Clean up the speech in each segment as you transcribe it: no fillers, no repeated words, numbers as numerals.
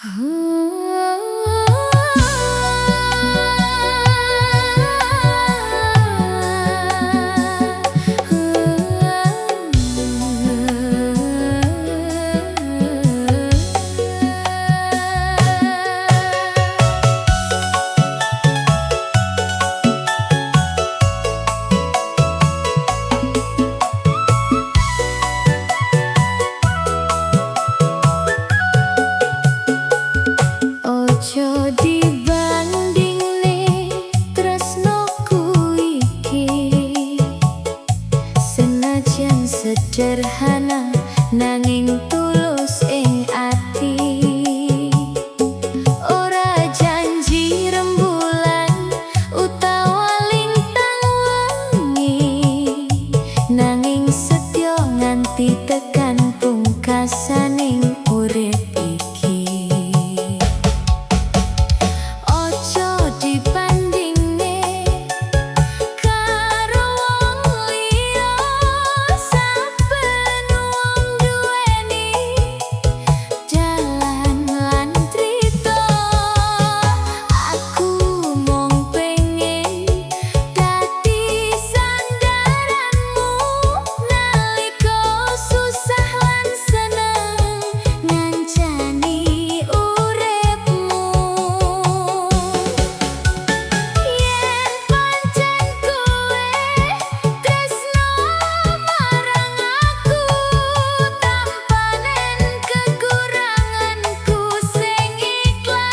Ojo dibandingne tresnoku iki, senajan sederhana nanging tulus ing ati. Ora janji rembulan utawa lintang wengi, nanging setya nganti tekan pungkasaning urip iki. Ojo dibandingne karo wong liya, saben wong duweni dalan lan crita. Aku mung pengen dadi sandaranmu nalika susah lan seneng, ngancani uripmu. Yen pancen kowe tresno marang aku, tampanen kekuranganku sing ikhlas.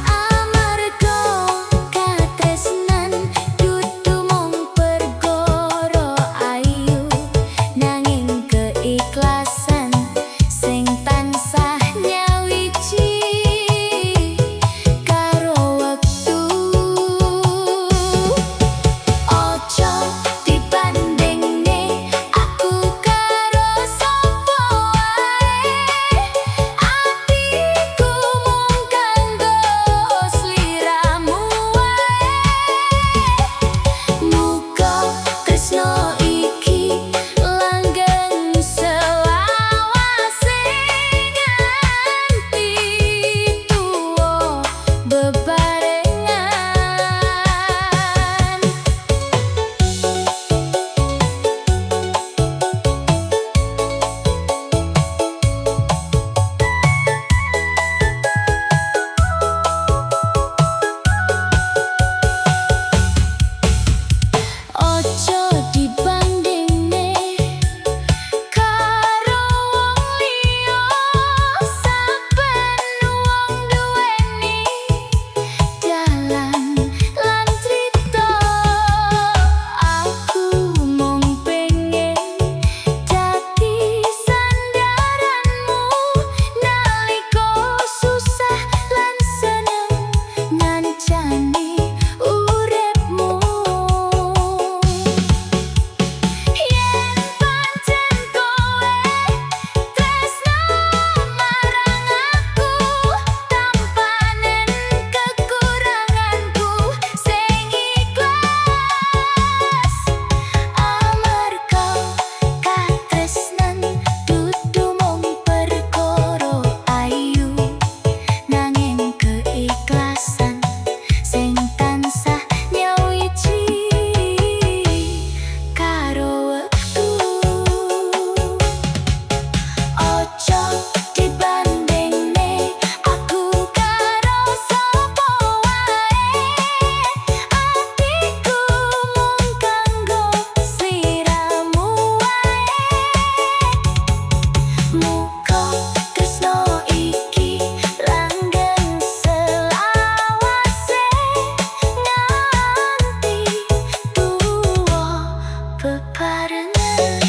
Amarga katresnan dudu mung perkara ayu, nanging keikhlasan sing tansah nyawiji karo wektu. Ojo dibandingne aku karo sapa wae, atiku mung kanggo sliramu wae. Muga tresno iki langgeng selawase, nganti tuwa bebarengan. Ojo dibandingne karo wong liya, saben wong duweni dalan lan crita. Aku mung pengen dadi sandaranmu nalika susah lan seneng, ngancani uripmu. Yen pancen kowe tresno marang aku, tampanen kekuranganku sing ikhlas. Amarga katresnan dudu mung perkara ayu, nanging keikhlasan sing tansah nyawiji karo wektu. Ojo dibandingne aku karo sapa wae, atiku mung kanggo sliramu wae. Muga tresno iki langgeng selawase, nganti tuwa bebarengan.